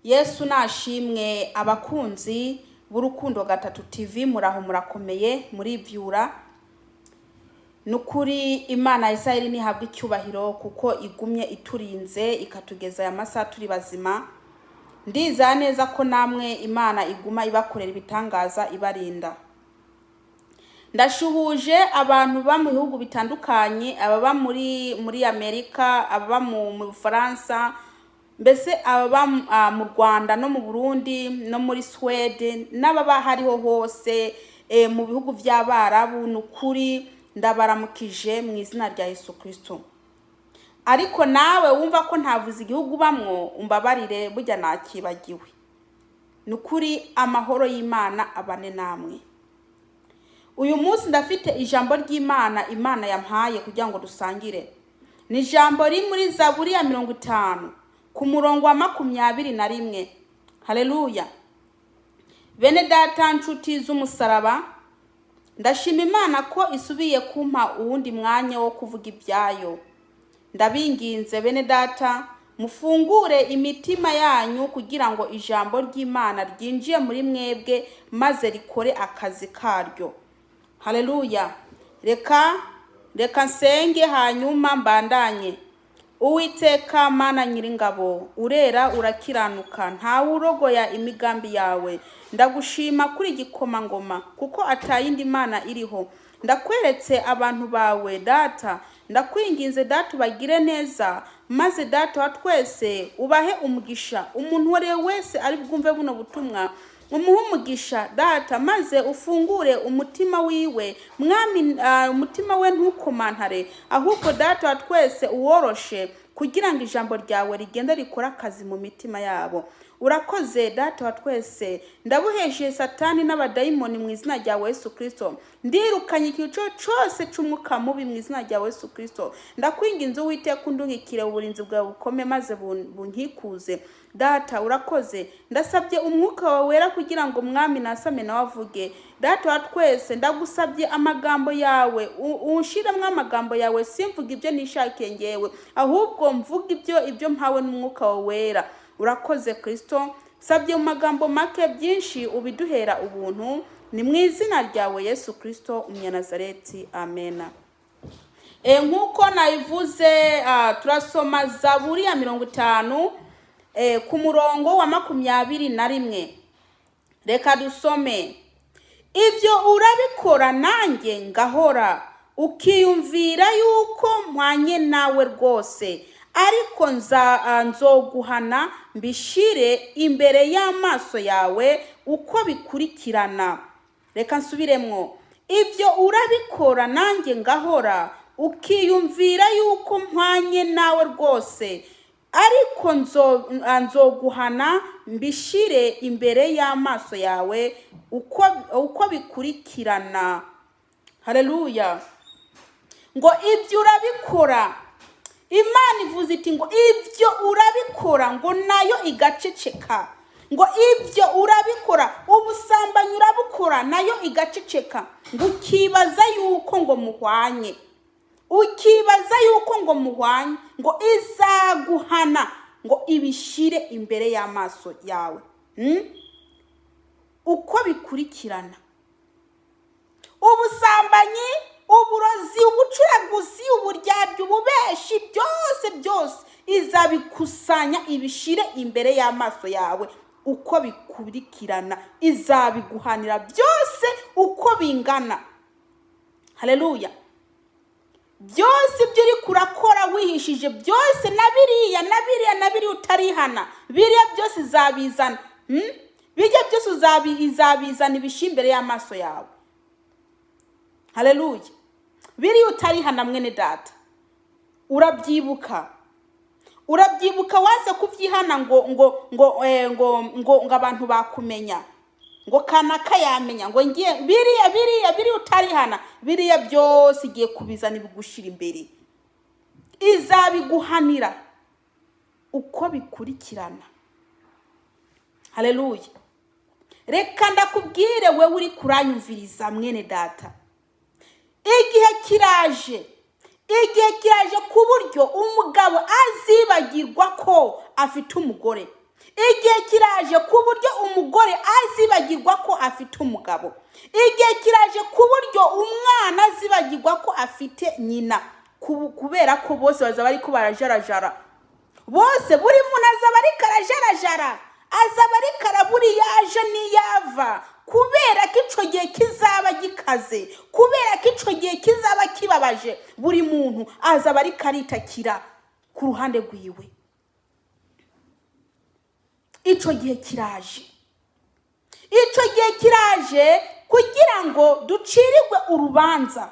Yesu nashimwe. Abakunzi b'Urukundo Gatatu TV, muraho, murakomeye, murivyura? Nukuri Imana ya Isirayeli ntihabwa icyubahiro kuko igumye iturinze ikatugeza aya masaha turi bazima. Ndizera neza ko namwe Imana iguma ibakorera ibitangaza, ibarinda. Ndashuhuje abantu ba mu bihugu bitandukanye, ababa muri Amerika, ababa mu Bufaransa, mbese ababa mu Rwanda no mu Burundi no muri Swede, n'ababa hariho hose mu bihugu by'Abarabu. Ni ukuri ndabaramukije mu izina rya Yesu Kristo. Ariko nawe wumva ko ntavuze igihugu ubamwo, umbabarire, burya nakibagiwe. Ni ukuri amahoro y'Imana abane namwe. Uyu munsi ndafite ijambo ry'Imana Imana yampaye kugira ngo dusangire. Ni ijambo riri muri Zaburi ya 50 ku murongo wa 21. Haleluya! Bene data, nshuti z'umusaraba, ndashima Imana ko isubiye kumpa uwundi mwanya wo kuvuga ibyayo. Ndabinginze bene data, mufungure imitima yanyu kugira ngo ijambo ry'Imana ryinjiye muri mwebwe maze rikore akazi karyo. Haleluya! Reka nsenge, hanyuma mbandanye. Uwiteka Mana Nyiringabo, urera, urakiranuka, ntawe urogoya imigambi yawe. Ndagushima kuri igikomangoma kuko atayindi mana iriho. Ndakweretse abantu bawe Data, ndakwinginze Data, ubagire neza, maze Data wa twese ubahe umugisha. Umuntu uwo ari we wese ari bwumve buno butumwa, umuhe umugisha Data, maze ufungure umutima wiwe Mwami. Umutima we ntukomantare, ahubwo Data wa twese uworoshe kugira ngo ijambo ryawe rigende rikore akazi mu mitima yabo. Urakoze Data wa twese. Ndabuheshe Satani n'abadayimoni mu izina rya Yesu Kristo. Ndirukanye ikintu cyose c'umwuka mubi mu izina rya Yesu Kristo. Ndakwinginze Uwiteka, undungikire uburinzi bwawe bukome maze bunkikuze. Data, urakoze. Ndasabye umwuka wawe wera kugira ngo Mwami nasame nawe avuge. Data wa twese, ndagusabye amagambo yawe, unshiremwo amagambo yawe, simvuga ibyo nishakiye ngewe, ahubwo mvuga ibyo mpawe n'umwuka wawe wera. Urakoze Kristo. Sabye mu magambo make, byinshi ubiduhera ubuntu. Ni mu izina ryawe Yesu Kristo Umunyanazareti, amena. Nk'uko nabivuze, turasoma Zaburi ya 50 ku murongo wa 21. Reka dusome. Ibyo urabikora nanjye ngahora, ukiyumvira yuko mpwanye nawe rwose, ariko nzoguhana mbishire imbere y'amaso yawe uko bikurikirana. Reka nsubiremwo. Ibyo urabikora nanjye ngahora, ukiyumvira yuko mpwanye nawe rwose, ariko nzoguhana mbishire imbere y'amaso yawe uko bikurikirana. Haleluya! Ngo ibyo urabikora, Imana ivuze iti ngo ibyo urabikora, ngo nayo igaceceka. Ngo ibyo urabikora, ubusambanyi urabukora, nayo igaceceka, ngo ukibaza yuko ngo muhwanye, ukibaza yuko ngo muhwanye, ngo izaguhana ngo ibishire imbere y'amaso yawe. Uko bikurikirana. Ubusambanyi, uburozi, ubucuraguzi, uburyarya, ububeshi, byose byose izabikusanya ibishire imbere y'amaso yawe uko bikurikirana. Izabiguhanira byose uko bingana. Haleluya! Byose ibyo uri kurakora wihishije byose, na biriya na biriya na biriya utarihana, biriya byose izabizana. Bijya byose izabizana ibishyira imbere y'amaso yawe. Haleluya! Biriya utarihana, mwene data, urabyibuka, urabyibuka waze kubyihana ngo abantu bakumenya, ngo kanaka yamenya, ngo ngiye biriya biriya biriya utarihana, biriya byose igiye kubizana ibigushyira imbere. Izabiguhanira uko bikurikirana. Haleluya! Reka ndakubwire wewe uri kuranyumviriza, mwene data, igihe kiraje, igihe kiraje ku buryo umugabo azibagirwa ko afite umugore. Igihe kiraje ku buryo umugore azibagirwa ko afite umugabo. Igihe kiraje ku buryo umwana azibagirwa ko afite nyina, kubera ko bose bazaba ariko barajarajara. Bose, buri muntu azaba ariko arajarajara, azaba ariko arabura iyo aje n'iyava, kubera ko icyo gihe kizaba gikaze, kubera ko icyo gihe kizaba kibabaje. Buri muntu azaba ariko aritakira ku ruhande rwiwe. Icyo gihe kiraje, icyo gihe kiraje kugira ngo ducirirwe urubanza.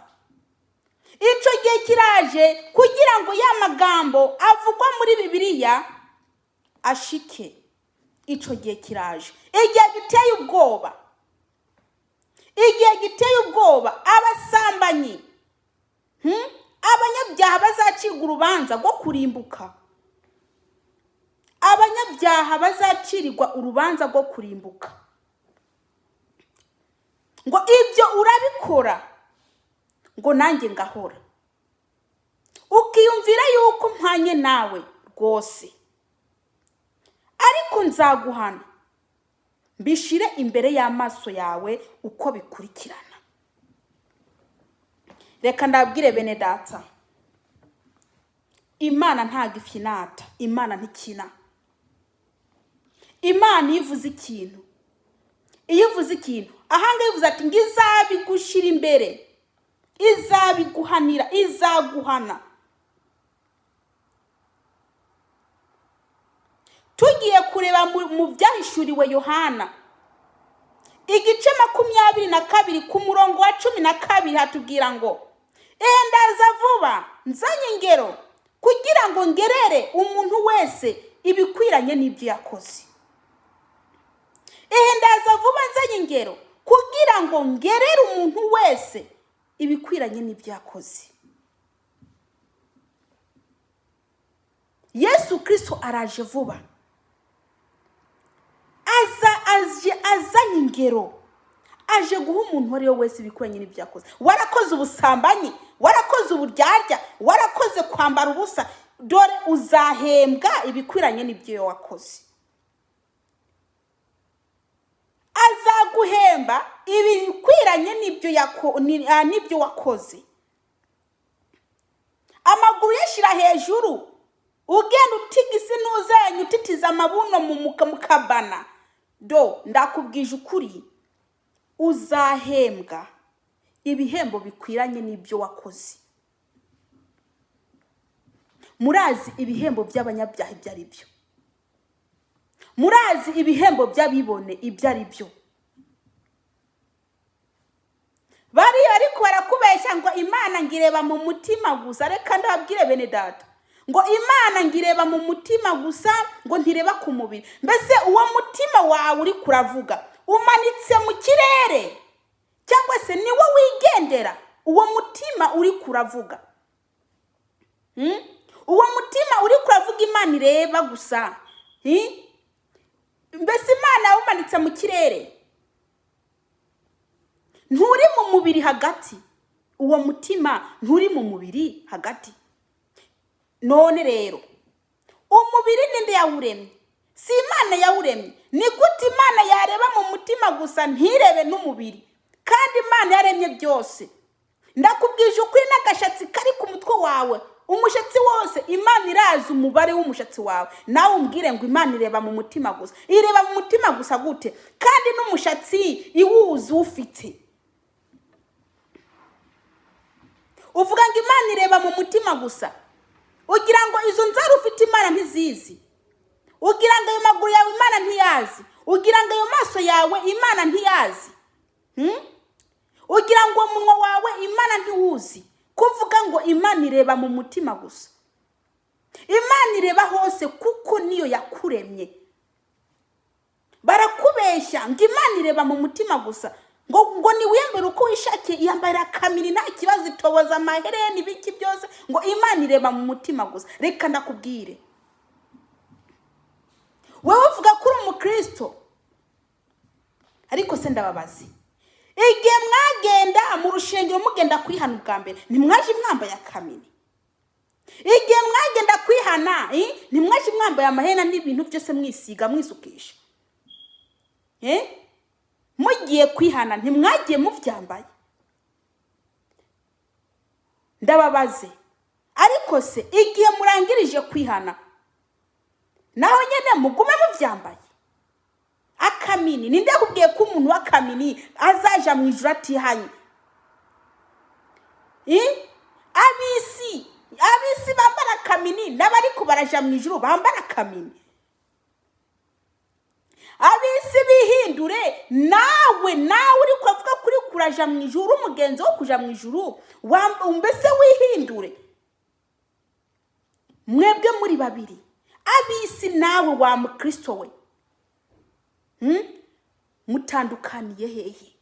Icyo gihe kiraje kugira ngo ya magambo avugwa muri Bibiliya ashike. Icyo gihe kiraje, igihe giteye ubwoba, igihe giteye ubwoba. Abasambanyi, abanyabyaha bazacirwa urubanza rwo kurimbuka, abanyabyaha bazacirirwa urubanza rwo kurimbuka. Ngo ibyo urabikora, ngo nanjye ngahora, ukiyumvira yuko mpanye nawe rwose, ariko nzaguhana mbishire imbere y'amaso yawe uko bikurikirana. Reka ndabwire bene data, Imana ntabwo ifinata, Imana ntikina. Imana iyo ivuze ikintu, iyo ivuze ikintu ahangaha, ivuze ati ngo izabigushyira imbere, izabiguhanira, izaguhana. Tugiye kureba mu byahishuriwe Yohana igice 22 ku murongo wa 12, hatubwira ngo: "Ehe, ndaza vuba nzanye ingero kugira ngo ngerere umuntu wese ibikwiranye n'ibyo yakoze." Ehe, ndaza vuba nzanye ingero kugira ngo ngerere umuntu wese ibikwiranye n'ibyo yakoze. Yesu Kristo araje vuba, aza aje azanye ingero, aje guha umuntu uwo ari we wese ibikwiranye n'ibyo yakoze. Warakoze ubusambanyi, warakoze uburyarya, warakoze kwambara ubusa, dore uzahembwa ibikwiranye n'ibyo wakoze. Azaguhemba ibikwiranye n'ibyo wakoze. Amaguru yashyira hejuru, ugenda utigisa intuzanya, utitiza amabuno mu kabana, do ndakubwije ukuri, uzahembwa ibihembo bikwiranye n'ibyo wakoze. Murazi ibihembo by'abanyabyaha ibyo ari byo, murazi ibihembo by'abibone ibyo ari byo. Bariya ariko barakubeshya ngo Imana ngireba mu mutima gusa. Reka ndababwire bene data, ngo Imana ngireba mu mutima gusa, ngo ntireba ku mubiri. Mbese uwo mutima wawe uri kuravuga umanitse mu kirere, cyangwa se ni wo wigendera? Uwo mutima uri kuravuga, Uwo mutima uri kuravuga Imana ireba gusa, Mbese Imana yawumanitse mu kirere, nturi mu mubiri hagati. Uwo mutima nturi mu mubiri hagati. None rero umubiri ninde yawuremye? Si Imana yawuremye? Ni gute Imana yareba mu mutima gusa ntirebe n'umubiri, kandi Imana yaremye byose? Ndakubwije ukuri, n'agashatsi kari ku mutwe wawe, umushatsi wose, Imana irazi umubare w'umushatsi wawe. Nawe umbwire ngo Imana ireba mu mutima gusa. Ireba mu mutima gusa gute kandi n'umushatsi iwuzi ufite? Uvuga ngo Imana ireba mu mutima gusa, ugira ngo izo nzara ufite Imana ntizizi, ugira ngo ayo maguru yawe Imana ntiyazi, ugira ngo ayo maso yawe Imana ntiyazi, Ugira ngo umunwa wawe Imana ntiwuzi. Kuvuga ngo Imana ireba mu mutima gusa, Imana ireba hose kuko niyo yakuremye. Barakubeshya ngo Imana ireba mu mutima gusa, ngo niwiyambere uko wishakiye, iyambarira kamiri nta kibazo, itoboza amahereni ibiki byose, ngo Imana ireba mu mutima gusa. Reka ndakubwire, wowe uvuga ko uri umukristo, ariko se ndababazi, igihe mwagenda mu rushengero mugenda kwihana ubwa mbere, ntimwaje mwambaye akamini? Igihe mwagenda kwihana kwihana, ntimwaje mwambaye amahena n'ibintu byose, mwisiga, mwisukisha? Mugiye kwihana ntimwagiye mubyambaye? Ndababaze. Ariko se igihe murangirije kwihana, naho nyine mugume mubyambaye akamini? Ninde yakubwiye ko umuntu w'akamini azaja mu ijuru atihanye? Abisi bambara akamini n'abariko baraja mu ijuru bambara akamini. Abisi bihindure. Nawe uri kuvuga kuri kuraja mu ijuru, uri umugenzi wo kuja mu ijuru, mbese wihindure. Mwebwe muri babiri, abisi nawe wa mukristo we, Mutandukaniye hehe?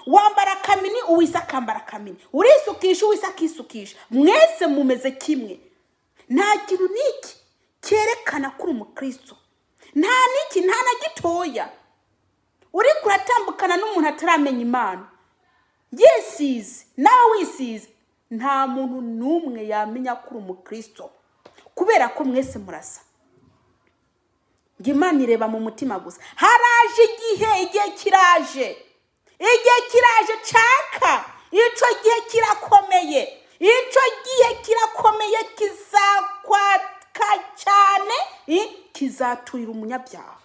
Wambara akamini, uwisa akambara akamini, urisukisha, uwisa akisukisha, mwese mumeze kimwe. Nta kintu n'iki cyerekana ko uri umukristo, nta n'iki, nta na gitoya. Uri kuratambukana n'umuntu ataramenya Imana, yisize nawe wisize, nta muntu n'umwe yamenya ko uri umukristo, kubera ko mwese murasa. Ngo Imana ireba mu mutima gusa. Haraje igihe, igihe kiraje, igihe kiraje caka. Icyo gihe kirakomeye, icyo gihe kirakomeye, kizakwaka cyane, kizaturira umunyabyaha.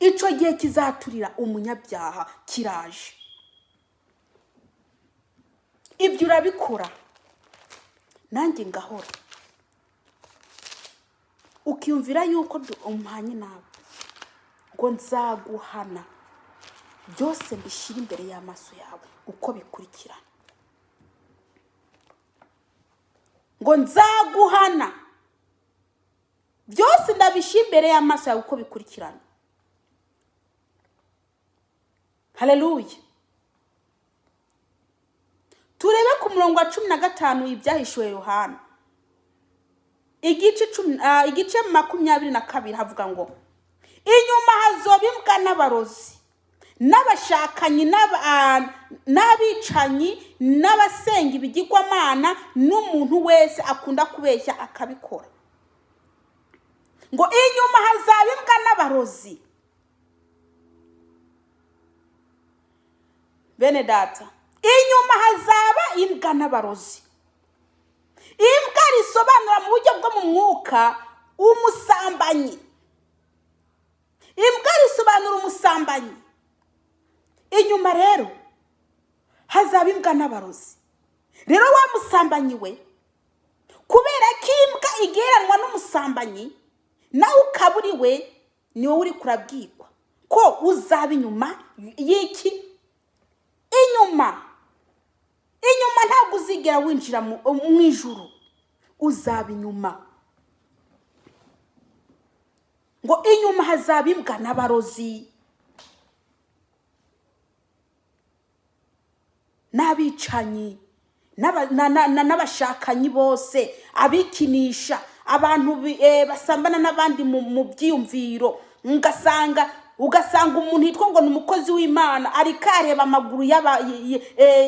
Icyo gihe kizaturira umunyabyaha kiraje. Ibyo urabikora, nanjye ngahora, ukiyumvira yuko umpanye nawe. Ngo nzaguhana, byose mbishyire imbere y'amaso yawe uko bikurikirana. Ngo nzaguhana, byose ndabishyira imbere y'amaso yawe uko bikurikirana. Haleluya. Turebe ku murongo wa 15, Ibyahishuwe Yohana igice 10, igice 22, havuga ngo inyuma hazoba imbwa n'abarozi n'abashakanyi n'abicanyi n'abasenga ibigirwamana n'umuntu wese akunda kubeshya akabikora. Ngo inyuma hazaba imbwa n'abarozi. Bene data, inyuma hazaba imbwa n'abarozi. Imbwa risobanura mu buryo bwo mu mwuka umusambanyi. Imbwa risobanura umusambanyi. Inyuma rero hazaba imbwa n'abarozi. Rero wa musambanyi we, kubera ko imbwa igereranwa n'umusambanyi, nawe ukaba uri we, ni wowe uri kurabwirwa ko uzaba inyuma y'iki? Inyuma. Inyuma ntabwo uzigera winjira mu ijuru, uzaba inyuma. Ngo inyuma hazaba imbwa n'abarozi n'abicanyi n'abashakanyi bose, abikinisha, abantu basambana n'abandi mu byiyumviro. Ugasanga umuntu yitwa ngo ni umukozi w'Imana ariko areba amaguru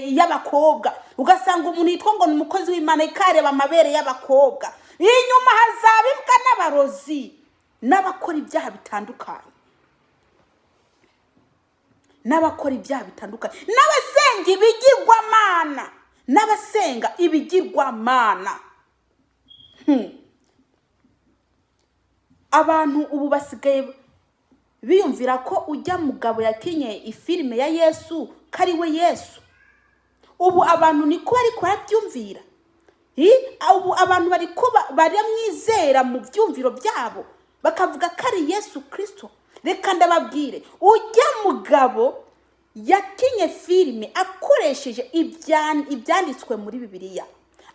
y'abakobwa. Ugasanga umuntu yitwa ngo ni umukozi w'Imana ariko areba amabere y'abakobwa. Inyuma hazaba imbwa n'abarozi n'abakora ibyaha bitandukanye, n'abakora ibyaha bitandukanye, n'abasenga ibigirwamana, n'abasenga ibigirwamana. Abantu ubu basigaye biyumvira ko ujya mugabo yakinye ifilime ya Yesu ko ari we Yesu. Ubu abantu niko bari barabyumvira. Ubu abantu bari ko baramwizera mu byumviro byabo, bakavuga ko ari Yesu Kristo. Reka ndababwire, ujya mugabo yakinye filime akoresheje ibyanditswe muri Bibiliya,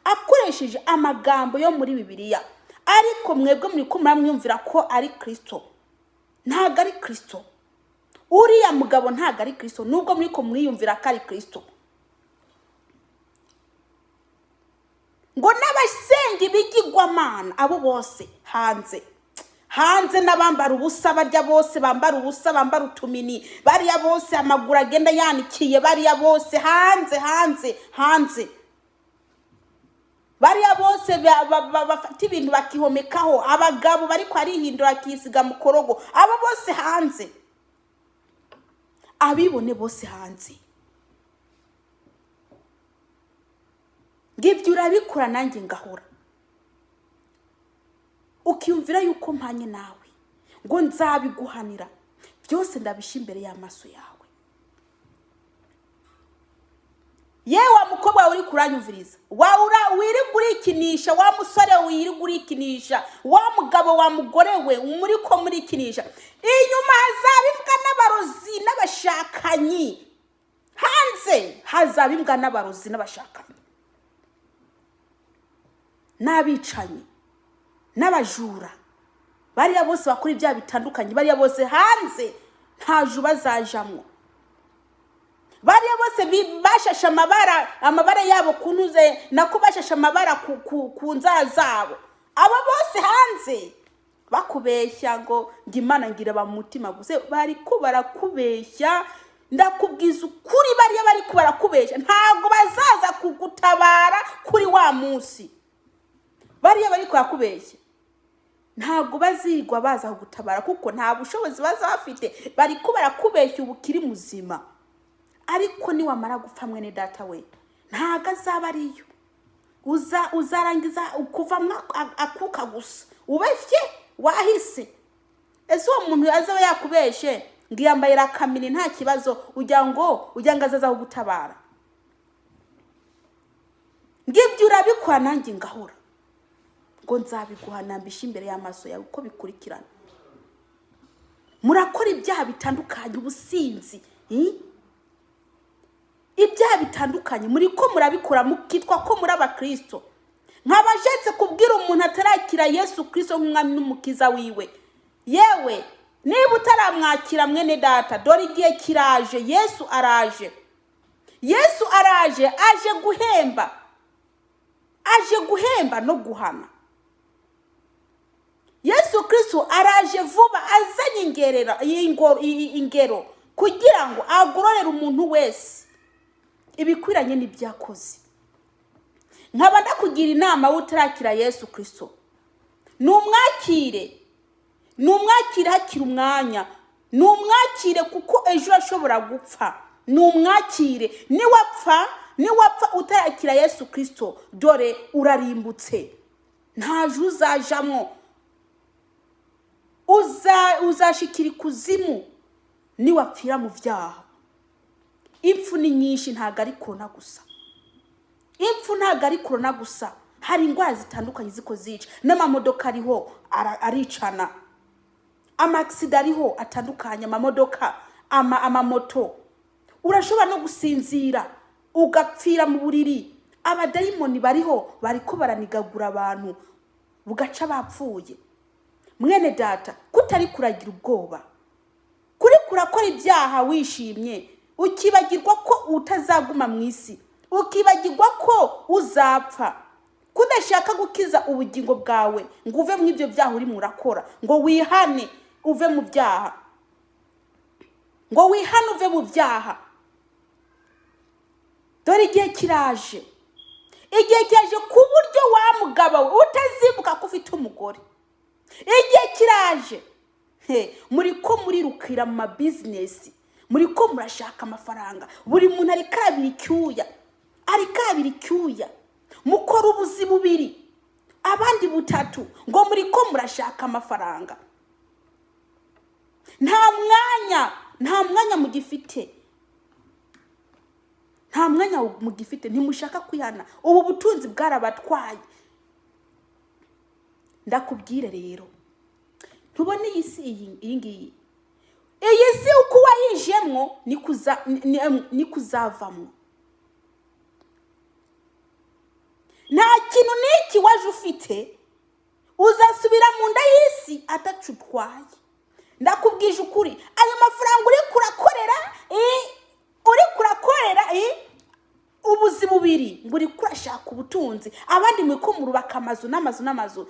akoresheje amagambo yo muri Bibiliya, ariko mwebwe muri ko muramwumvira ko ari Kristo. Ntabwo ari Kristo. Uriya mugabo ntabwo ari Kristo, nubwo muri ko mwiyumvira ko ari Kristo. Ngo n'abasenga ibigirwamana abo bose hanze, hanze n'abambara ubusa, barya bose bambara ubusa, bambara utumini, bariya bose amaguru agenda yanikiye, bariya bose hanze, hanze, hanze. Bariya bose bafata ibintu bakihomekaho, abagabo bariko arihindura akisiga mukorogo, abo bose hanze, abibone bose hanze. Ngibyo urabikora nanjye ngahora, ukiyumvira yuko mpanye nawe ngo nzabiguhanira byose, ndabishyira imbere y'amaso yawe. Yewe wa mukobwa uri kuranyumviriza, wirirwa urikinisha, wa musore wirirwa urikinisha, wa mugabo wa mugore we muri ko murikinisha, inyuma hazaba imbwa n'abarozi n'abashakanyi, hanze hazaba imbwa n'abarozi n'abashakanyi n'abicanyi n'abajura, bariya bose bakora ibyaha bitandukanye, bariya bose hanze nta ju bazajamwo. Bariya bose bashashe amabara yabo ku ntuze, nako bashashe amabara ku nzara zabo, abo bose hanze bakubeshya ngo njye Imana ngira ba mutima gusa, bariko barakubeshya. Ndakubwiza ukuri, bariya bariko barakubeshya ntabwo bazaza kugutabara kuri wa munsi. Bariya bariko barakubeshya ntabwo bazigwa baza kugutabara, kuko nta bushobozi baza bafite. Bariko barakubeshya ubu ukiri muzima, ariko niwamara gupfa mwene data we ntabwo azaba ariyo. Uzarangiza kuvamwo akuka gusa, ubeshye wahise. Ese uwo muntu azaba yakubeshe ngo yambaye rakamini nta kibazo, ugira ngo azaza kugutabara? Ngibyo urabikora nanjye ngahora ngo nzabiguhana, mbishe imbere y'amaso yawe uko bikurikirana. Murakora ibyaha bitandukanye, ubusinzi, ibyaha bitandukanye muri ko murabikora mukitwa ko muri abakristo. Nkabashatse kubwira umuntu atarakira Yesu Kristo nk'umwami n'umukiza wiwe, yewe niba utaramwakira mwene data, dore igihe kiraje, Yesu araje, Yesu araje, aje guhemba, aje guhemba no guhana. Yesu Kristo araje vuba, azanye ingero kugira ngo agororere umuntu wese ibikwiranye n'ibyakoze. Nkaba ndakugira inama utarakira Yesu Kristo, numwakire, numwakire hakiri umwanya, numwakire kuko ejo ashobora gupfa. Numwakire, niwapfa utarakira Yesu Kristo, dore urarimbutse, nta juru uzajamwo, uzashikira ikuzimu niwapfira mu byaha. Impfu ni nyinshi, ntabwo ari korona gusa, impfu ntabwo ari korona gusa, hari indwara zitandukanye ziko zica, n'amamodoka ariho aricana, amakisida ariho atandukanye, amamodoka, amamoto. Urashobora no gusinzira ugapfira mu buriri. Abadayimoni bariho bariko baranigagura abantu bugaca bapfuye. Mwene data, kutari kuragira ubwoba, kuri kurakora ibyaha wishimye, ukibagirwa ko utazaguma mu isi, ukibagirwa ko uzapfa, kudashaka gukiza ubugingo bwawe ngo uve mu ibyo byaha urimo urakora, ngo wihane uve mu byaha, ngo wihane uve mu byaha. Dore igihe kiraje, igihe kiraje ku buryo wa mugabo we utazibuka ko ufite umugore. Igihe kiraje, muri ko murirukira mu mabizinesi, muri ko murashaka amafaranga, buri muntu ari kabiri icyuya, ari kabiri icyuya, mukora ubuzi bubiri abandi butatu, ngo muri ko murashaka amafaranga. Nta mwanya mugifite, nta mwanya mugifite, ntimushaka kwihana, ubu butunzi bwarabatwaye. Ndakubwire rero, ntubone iyi si iyi ngiyi, iyi si uko wayijemwo niko uzavamwo. Nta kintu n'iki waje ufite, uzasubira mu nda y'isi atacu utwaye. Ndakubwije ukuri, ayo mafaranga uri kurakorera, uri kurakorera ubuzi bubiri, ngo uri kurashaka ubutunzi, abandi muri ko murubaka amazu n'amazu n'amazu.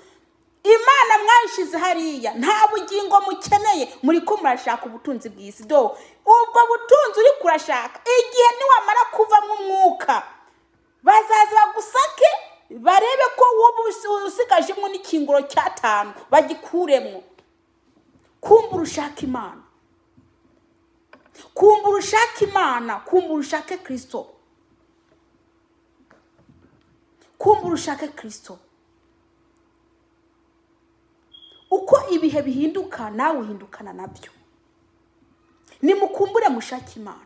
Imana mwayishize hariya, nta bugingo mukeneye, muri ko murashaka ubutunzi bw'isi. Do ubwo butunzi uri kurashaka, igihe niwamara kuvamo umwuka bazaza bagusake, Barebe ko wowe usigajemo n'ikinguro cy'atanu bagikuremo. Kumbura ushaka Imana, kumbura ushaka Imana, kumbura ushake Kirisito, kumbura ushake Kirisito. Uko ibihe bihinduka nawe uhindukana nabyo. Nimukumbure mushake Imana,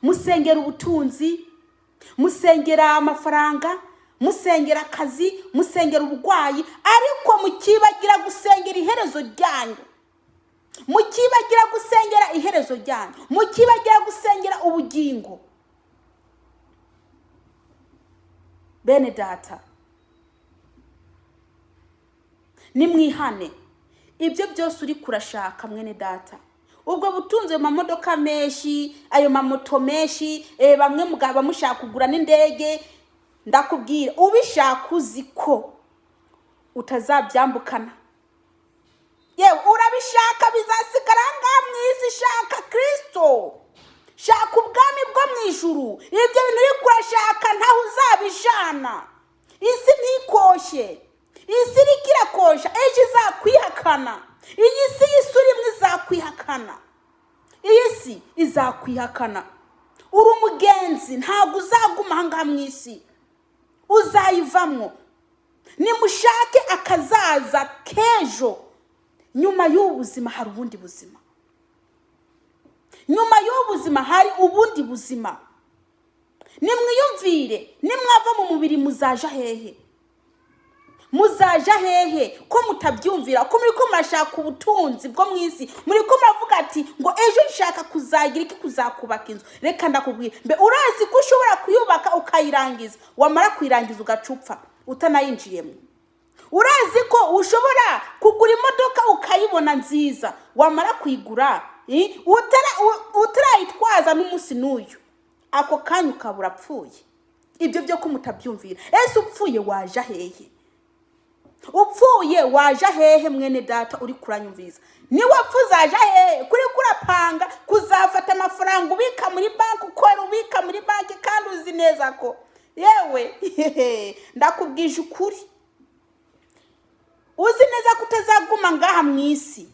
musengera ubutunzi, musengera amafaranga, musengera akazi, musengera uburwayi, ariko mukibagira gusengera iherezo ryanyu, mukibagira gusengera iherezo ryanyu, mukibagira gusengera ubugingo. Bene data, nimwihane. Ibyo byose uri kurashaka mwene data, ubwo butunzi, ayo mamodoka menshi, ayo mamoto menshi, bamwe mugaba mushaka kugura n'indege, ndakubwira ubishaka uzi ko utazabyambukana. Yewe urabishaka bizasigara ngaha mu isi. Shaka Kirisito, shaka ubwami bwo mu ijuru. Ibyo bintu uri kurashaka ntaho uzabijana. Isi ntikoshye, isi iriko irakosha, ejo izakwihakana. Iyi si y'isi urimo izakwihakana, iyi si izakwihakana. Uri umugenzi, ntabwo uzaguma aha ngaha mu isi, uzayivamwo. Nimushake akazaza k'ejo. Nyuma y'ubu buzima hari ubundi buzima, nyuma y'ubu buzima hari ubundi buzima. Nimwiyumvire, nimwava mu mubiri muzaja hehe? Muzaja hehe ko mutabyumvira, ko muri ko murashaka ubutunzi bwo mu isi, muri ko muravuga ati ngo ejo nshaka kuzagira iki, kuzakubaka inzu. Reka ndakubwira, mbe urazi ko ushobora kuyubaka ukayirangiza, wamara kuyirangiza ugacupfa utanayinjiyemo? Urazi ko ushobora kugura imodoka ukayibona nziza, wamara kuyigura utarayitwaza n'umunsi n'uyu, ako kanya ukaba urapfuye? Ibyo byo ko mutabyumvira. Ese upfuye waja hehe? Upfuye waja hehe mwene data uri kuranyumviriza? Niwapfa uzaja hehe? Kuri kurapanga kuzafata amafaranga ubika muri banki, ukora ubika muri banki, kandi uzi neza ko yewe ndakubwije ukuri, uzi neza ko utazaguma ngaha mu isi.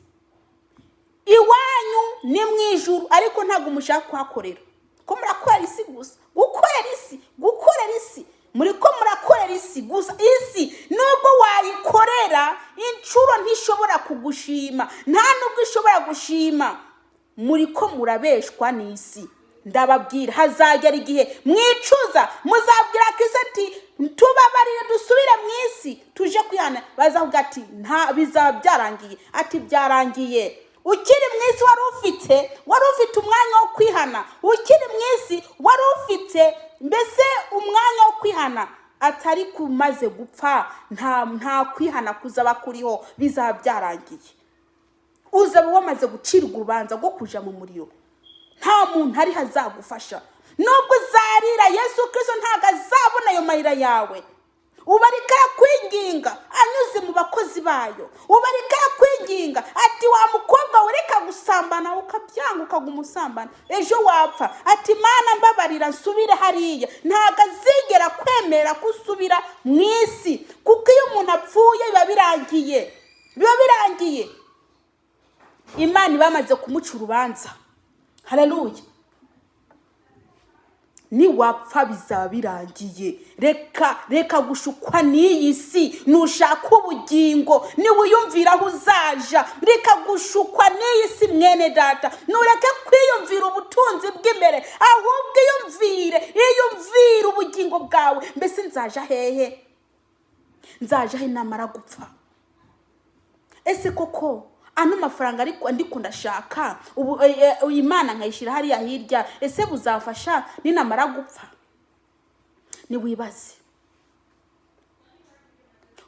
Iwanyu ni mu ijuru, ariko ntabwo mushaka kuhakorera, ko murakorera isi gusa, gukorera isi, gukorera isi, muri ko murakorera isi gusa. Isi nubwo wayikorera inshuro ntishobora kugushima, nta nubwo ishobora gushima. Muri ko murabeshwa n'isi. Ndababwira hazagera igihe mwicuza, muzabwira Kristo ati tubabarire dusubire mu isi tuje kwihana. Bazavuga ati nta, bizaba byarangiye. Ati byarangiye. Ukiri mu isi wari ufite umwanya wo kwihana. Ukiri mu isi wari ufite mbese umwanya wo kwihana, atari kumaze gupfa nta kwihana kuzaba kuriho, bizaba byarangiye. Uzaba wamaze gucirwa urubanza rwo kuja mu muriro, nta muntu ari hazagufasha. Nubwo uzarira, Yesu Kristo ntabwo azabona ayo marira yawe. Ubarika kwinginga anyuze mu bakozi bayo, ubarika kwinginga ati wa mukobwa we reka gusambana, ukabyanga ukaguma usambana, ejo wapfa. Ati Mana mbabarira nsubire hariya. Ntabwo azigera kwemera ko usubira mu isi, kuko iyo umuntu apfuye biba birangiye, biba birangiye. Imana ibamaze kumuca urubanza. Haleluya. Niwapfa bizaba birangiye. Reka gushukwa n'iyi si. Nushaka ubugingo niwiyumvira aho uzaja. Reka gushukwa n'iyi si mwene data, nureke kwiyumvira ubutunzi bw'imbere, ahubwo iyumvire ubugingo bwawe. Mbese nzaja hehe? Nzaja he namara gupfa? Ese koko ano mafaranga ariko ndiko ndashaka ubu, Imana nkayishyira hariya hirya, ese buzafasha ninamara gupfa? Niwibaze,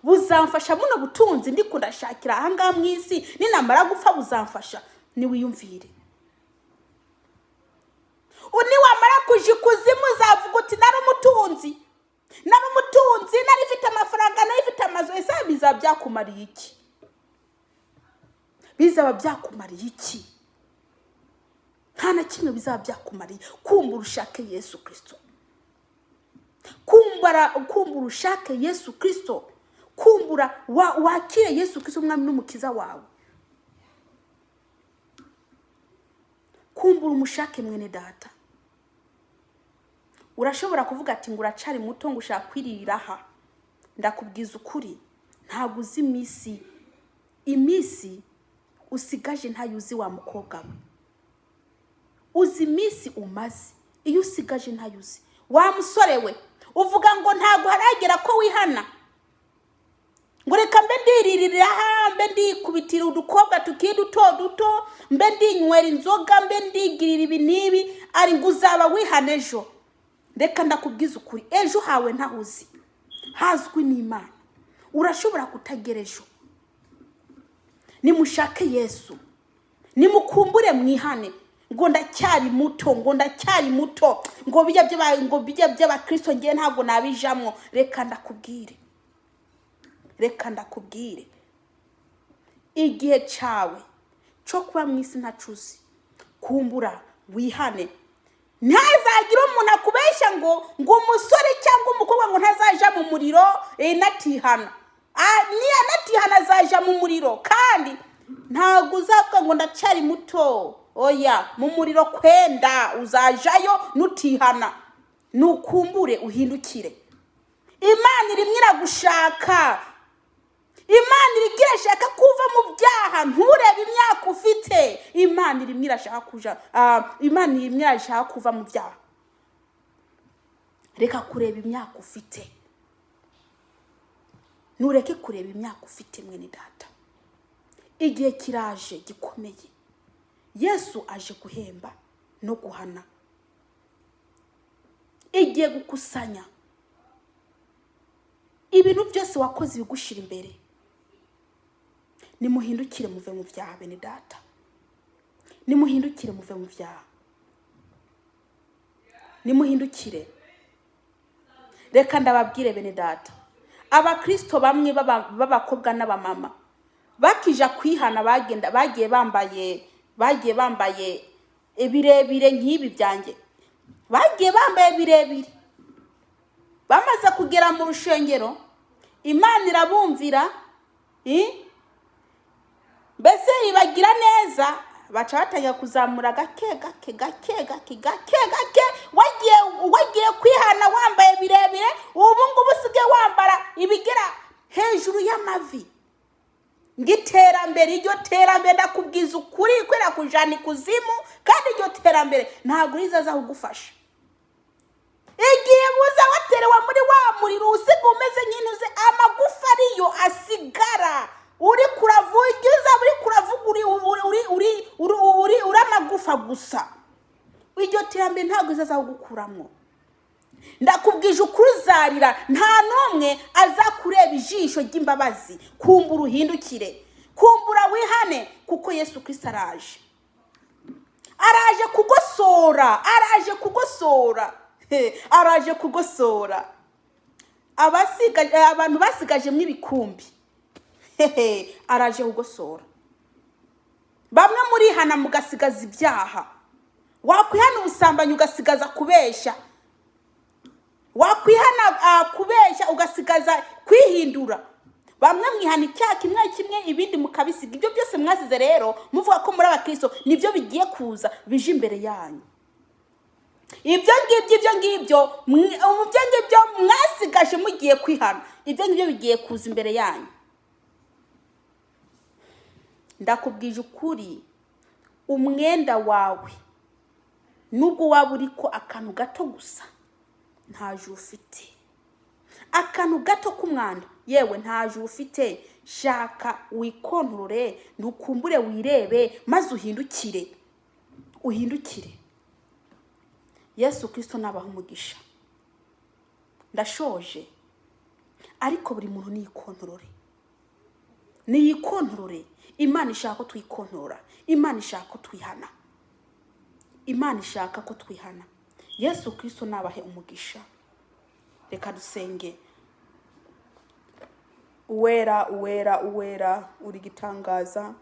buzamfasha buno butunzi ndiko ndashakira aha ngaha mu isi, ninamara gupfa buzamfasha? Niwiyumvire. Niwamara kuja ikuzimu uzavuga uti nari umutunzi, nari umutunzi, nari mfite amafaranga, nari mfite amazu. Ese bizaba byakumariye iki? Bizaba byakumariye iki? Nta na kimwe bizaba byakumariye. Kumbura ushake Yesu Kristo. Kumbura, kumbura ushake Yesu Kirisito. Kumbura wakire Yesu Kirisito umwami n'umukiza wawe. Kumbura umushake, mwene data. Urashobora kuvuga ati ngo uracari muto, ngo ushaka kwiririra aha. Ndakubwiza ukuri, ntabwo uzi iminsi usigaje, ntayo uzi. Wa mukobwa we, uzi iminsi umaze? Iyo usigaje ntayo uzi. Wa musore we, uvuga ngo ntabwo haragera ko wihana, ngo reka mbe ndiririra aha, mbe ndikubitira udukobwa tukiri duto duto, mbe ndinywera inzoga, mbe ndigirira ibi n'ibi, ari ngo uzaba wihana ejo. Reka ndakubwiza ukuri, ejo hawe ntaho uzi, hazwi n'Imana. Urashobora kutagera ejo. Nimushake Yesu, nimukumbure mwihane. Ngo ndacyari muto, ngo ndacyari muto, ngo bijya by'abakristo ngewe ntabwo nabijamwo. Reka ndakubwire, reka ndakubwire, igihe cyawe cyo kuba mu isi ntacuzi. Kumbura wihane. Ntazagire umuntu akubeshya ngo umusore cyangwa umukobwa ngo ntazaja mu muriro natihana. Niya natihana azaja mu muriro, kandi ntabwo uzavuga ngo ndacyari muto. Oya, mu muriro kwenda uzajayo nutihana. Nukumbure uhindukire. Imana irimo iragushaka, Imana irimo irashaka kuva mu byaha. Nturebe imyaka ufite. Imana irimo irashaka kuja, Imana irimo irashaka kuva mu byaha. Reka kureba imyaka ufite, ntureke kureba imyaka ufite, mwene data. Igihe kiraje gikomeye. Yesu aje guhemba no guhana, igiye gukusanya ibintu byose wakoze ibigushira imbere. Nimuhindukire muve mu byaha, bene data. Nimuhindukire muve mu byaha, nimuhindukire. Reka ndababwire, bene data, abakristo bamwe b'abakobwa n'abamama bakija kwihana, bagenda bagiye bambaye ibirebire nk'ibi byanjye. Bagiye bambaye birebire, bamaze kugera mu rushengero Imana irabumvira, mbese ibagira neza, baca batangira kuzamura gake gake, gake gake, gake gake. Wagiye kwihana wambaye birebire, ubu ngubu usigaye wambara ibigera hejuru y'amavi, ngo iterambere. Iryo terambere, ndakubwiza ukuri, kubera kujana ikuzimu, kandi iryo terambere ntabwo rizaza kugufasha igihe buza waterewe muri wa muriro, usiga umeze nk'intuze, amagufa ariyo asigara. Uri kuravugiza, uri kuravuga, uri uri uri uri uri uri uri amagufa gusa. Iryo terambere ntabwo rizaza kugukuramo. Ndakubwije ukuri, uzarira, nta n'umwe azakureba ijisho ry'imbabazi. Kumbura uhindukire, kumbura wihane, kuko Yesu Kirisito araje, araje kugosora, araje kugosora. He, araje kugosora abantu basigajemo ibikumbi. Hehe, araje kugosora. Bamwe murihana mugasigaza ibyaha. Wakwihana ubusambanyi ugasigaza kubeshya, wakwihana kubeshya ugasigaza kwihindura. Bamwe mwihana icyaha kimwe kimwe, ibindi mukabisiga. Ibyo byose mwasize rero muvuga ko muri abakristo, nibyo bigiye kuza bije imbere yanyu. Ibyo ngibyo mwasigaje mugiye kwihana, ibyo ngibyo bigiye kuza imbere yanyu. Ndakubwije ukuri, umwenda wawe nubwo waba uri ko akantu gato gusa, nta juru ufite. Akantu gato k'umwanda, yewe, nta juru ufite. Shaka wikontorore, ntukumbure wirebe, maze uhindukire, uhindukire. Yesu Kirisito nabaha umugisha. Ndashoje, ariko buri muntu niyikontorore, niyikontorore. Imana ishaka ko twikontorora, Imana ishaka ko twihana, Imana ishaka ko twihana. Yesu Kirisito nabahe umugisha. Reka dusenge. Uwera, uwera, uwera, uri gitangaza.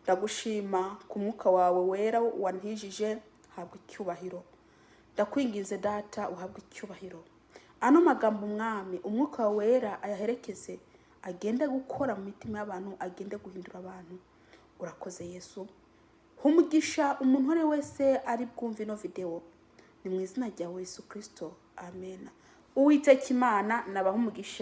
Ndagushima ku mwuka wawe wera wantijije. Habwa icyubahiro. Ndakwinginze, Data, uhabwe icyubahiro. Ano magambo, Mwami, Umwuka Wera ayaherekeze, agende gukora mu mitima y'abantu, agende guhindura abantu. Urakoze Yesu. Umugisha umuntu uwo ari we wese ari bwumve ino videwo. Ni mu izina rya Yesu Kirisito, amen. Uwiteka Imana nabaha umugisha.